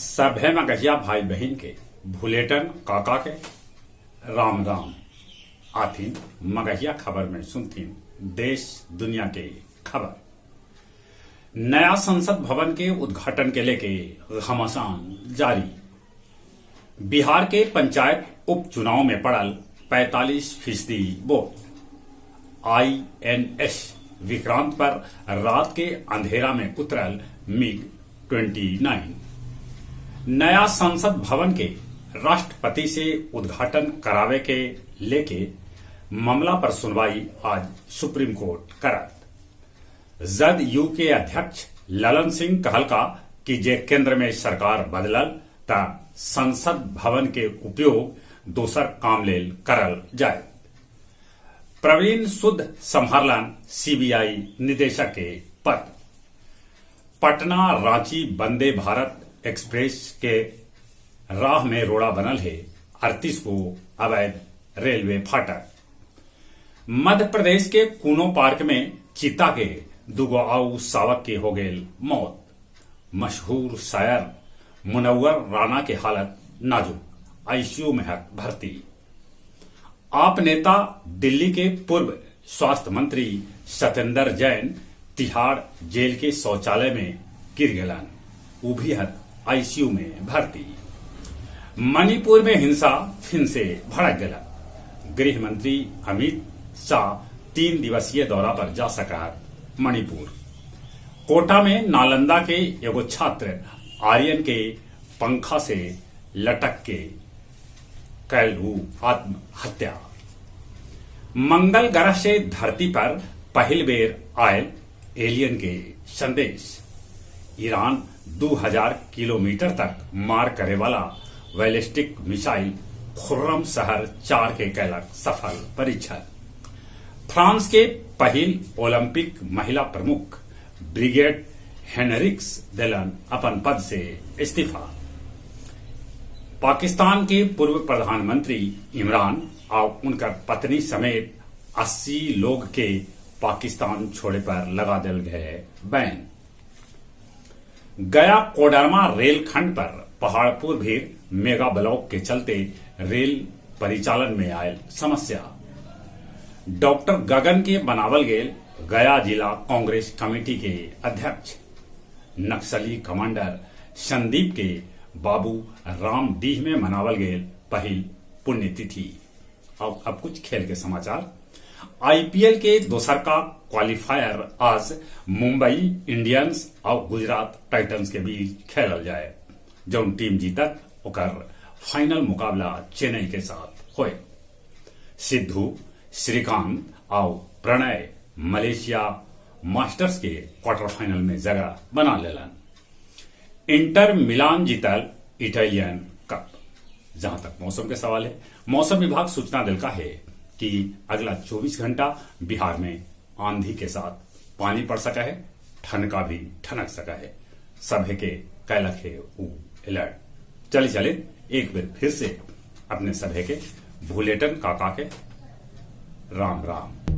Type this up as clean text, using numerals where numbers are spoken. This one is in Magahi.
सभे मगहिया भाई बहिन के भुलेटन काका के राम राम। आथिन मगहिया खबर में सुनथिन देश दुनिया के खबर। नया संसद भवन के उद्घाटन के लेके घमासान जारी। बिहार के पंचायत उपचुनाव में पड़ल 45% वोट। आईएनएस विक्रांत पर रात के अंधेरा में उतरल मिग 29। नया संसद भवन के राष्ट्रपति से उद्घाटन करावे के लेके मामला पर सुनवाई आज सुप्रीम कोर्ट करत। जदयू के अध्यक्ष ललन सिंह कहलका कि जे केंद्र में सरकार बदलल त संसद भवन के उपयोग दोसर काम लेल करल जाए। प्रवीण सुद संभारलन सीबीआई निदेशक के पद। पटना रांची वंदे भारत एक्सप्रेस के राह में रोड़ा बनल है 38 गो अवैध रेलवे फाटक। मध्य प्रदेश के कूनो पार्क में चीता के दुगो आउ सावक के हो गेल मौत। मशहूर शायर मुनव्वर राना के हालत नाजुक, आईसीयू में है भर्ती। आप नेता दिल्ली के पूर्व स्वास्थ्य मंत्री सत्येंद्र जैन तिहाड़ जेल के शौचालय में गिर गेलन, उ भी हत आईसीयू में भर्ती। मणिपुर में हिंसा फिर से भड़क गया। गृह मंत्री अमित शाह 3 दिवसीय दौरा पर जा सका मणिपुर। कोटा में नालंदा के एगो छात्र आर्यन के पंखा से लटक के कैल आत्महत्या। मंगल ग्रह से धरती पर पहिल बेर आयल एलियन के संदेश। ईरान 2000 किलोमीटर तक मार करे वाला बैलिस्टिक मिसाइल खुर्रम शहर 4 के कैलक सफल परीक्षण। फ्रांस के पहिल ओलंपिक महिला प्रमुख ब्रिगेड हेनरिक्स देलन अपन पद से इस्तीफा। पाकिस्तान के पूर्व प्रधानमंत्री इमरान और उनकर पत्नी समेत 80 लोग के पाकिस्तान छोड़े पर लगा दिल गए बैन। गया कोडरमा रेल खंड पर पहाड़पुर भी मेगा ब्लॉक के चलते रेल परिचालन में आयल समस्या। डॉक्टर गगन के बनावल गेल गया जिला कांग्रेस कमेटी के अध्यक्ष। नक्सली कमांडर संदीप के बाबू रामडीह में मनावल गेल पहिल पुण्यतिथि। और अब कुछ खेल के समाचार। आईपीएल के दोसर का क्वालिफायर आज मुंबई इंडियंस और गुजरात टाइटंस के बीच खेलल जाए। जौन टीम जीतत ओकर फाइनल मुकाबला चेन्नई के साथ होए। सिद्धू, श्रीकांत और प्रणय मलेशिया मास्टर्स के क्वार्टर फाइनल में जगह बना लेलन। इंटर मिलान जीतल इटालियन कप। जहां तक मौसम के सवाल है, मौसम विभाग सूचना दिलका है कि अगला 24 घंटा बिहार में आंधी के साथ पानी पड़ सका है, ठनका भी ठनक सका है। सभे के कैलक है ऊ अलर्ट। चले चले एक बार फिर से अपने सभे के भुलेटन काका के राम राम।